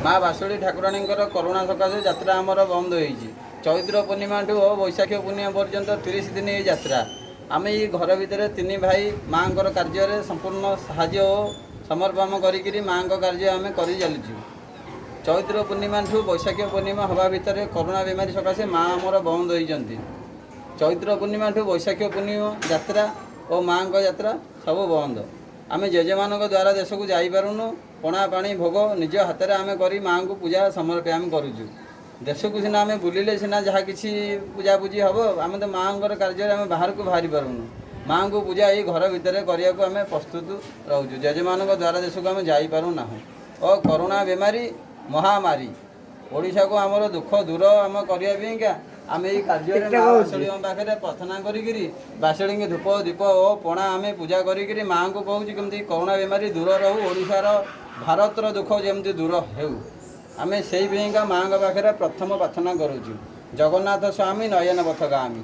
ମା ବାସୁଳୀ ଠାକୁରାଣୀଙ୍କର କରୁଣା ସକାଶେ ଯାତ୍ରା ଆମର ବନ୍ଦ ହୋଇଛି। ଚୈତ୍ର ପୂର୍ଣ୍ଣିମାଠୁ ଓ ବୈଶାଖ ପୂର୍ଣ୍ଣିମା ପର୍ଯ୍ୟନ୍ତ 30 ଦିନ ଏଇ ଯାତ୍ରା। ଆମେ ଏଇ ଘର ଭିତରେ ତିନି ଭାଇ ମାଆଙ୍କର କାର୍ଯ୍ୟରେ ସମ୍ପୂର୍ଣ୍ଣ ସାହାଯ୍ୟ ଓ ସମର୍ପଣ କରିକିରି ମାଆଙ୍କ କାର୍ଯ୍ୟ ଆମେ କରି ଚାଲିଛୁ। ଚୈତ୍ର ପୂର୍ଣ୍ଣିମାଠୁ ବୈଶାଖ ପୂର୍ଣ୍ଣିମା ହେବା ଭିତରେ କରୋନା ବେମାରୀ ସକାଶେ ମା ଆମର ବନ୍ଦ ହୋଇଛନ୍ତି। ଚୈତ୍ର ପୂର୍ଣ୍ଣିମାଠୁ ବୈଶାଖ ପୂର୍ଣ୍ଣିମା ଯାତ୍ରା ଓ ମାଆଙ୍କ ଯାତ୍ରା ସବୁ ବନ୍ଦ। ଆମେ ଜେଜେମାନଙ୍କ ଦ୍ୱାରା ଦେଶକୁ ଯାଇପାରୁନୁ। ପଣା ପାଣି ଭୋଗ ନିଜ ହାତରେ ଆମେ କରି ମାଆଙ୍କୁ ପୂଜା ସମର୍ପଣ ଆମେ କରୁଛୁ। ଦେଶକୁ ସିନା ଆମେ ବୁଲିଲେ ସିନା ଯାହା କିଛି ପୂଜାପୂଜି ହେବ। ଆମେ ତ ମାଆଙ୍କର କାର୍ଯ୍ୟରେ ଆମେ ବାହାରକୁ ବାହାରି ପାରୁନୁ। ମାଆଙ୍କୁ ପୂଜା ଏଇ ଘର ଭିତରେ କରିବାକୁ ଆମେ ପ୍ରସ୍ତୁତ ରହୁଛୁ। ଜେଜେମାନଙ୍କ ଦ୍ୱାରା ଦେଶକୁ ଆମେ ଯାଇପାରୁନାହୁଁ ଓ କରୋନା ବେମାରୀ ମହାମାରୀ ଓଡ଼ିଶାକୁ ଆମର ଦୁଃଖ ଦୂର ଆମ କରିବା ପାଇଁକା ଆମେ ଏଇ କାର୍ଯ୍ୟରେ ମା ବାସୁଳୀଙ୍କ ପାଖରେ ପ୍ରାର୍ଥନା କରିକିରି ବାସୁଳୀଙ୍କୁ ଧୂପ ଦୀପ ଓ ପଣା ଆମେ ପୂଜା କରିକିରି ମାଆଙ୍କୁ କହୁଛୁ, କେମିତି କରୋନା ବେମାରୀ ଦୂର ରହୁ, ଓଡ଼ିଶାର ଭାରତର ଦୁଃଖ ଯେମିତି ଦୂର ହେଉ, ଆମେ ସେଇ ପାଇଁକା ମାଆଙ୍କ ପାଖରେ ପ୍ରଥମ ପ୍ରାର୍ଥନା କରୁଛୁ। ଜଗନ୍ନାଥ ସ୍ୱାମୀ ନୟନ ପଥଗାମୀ।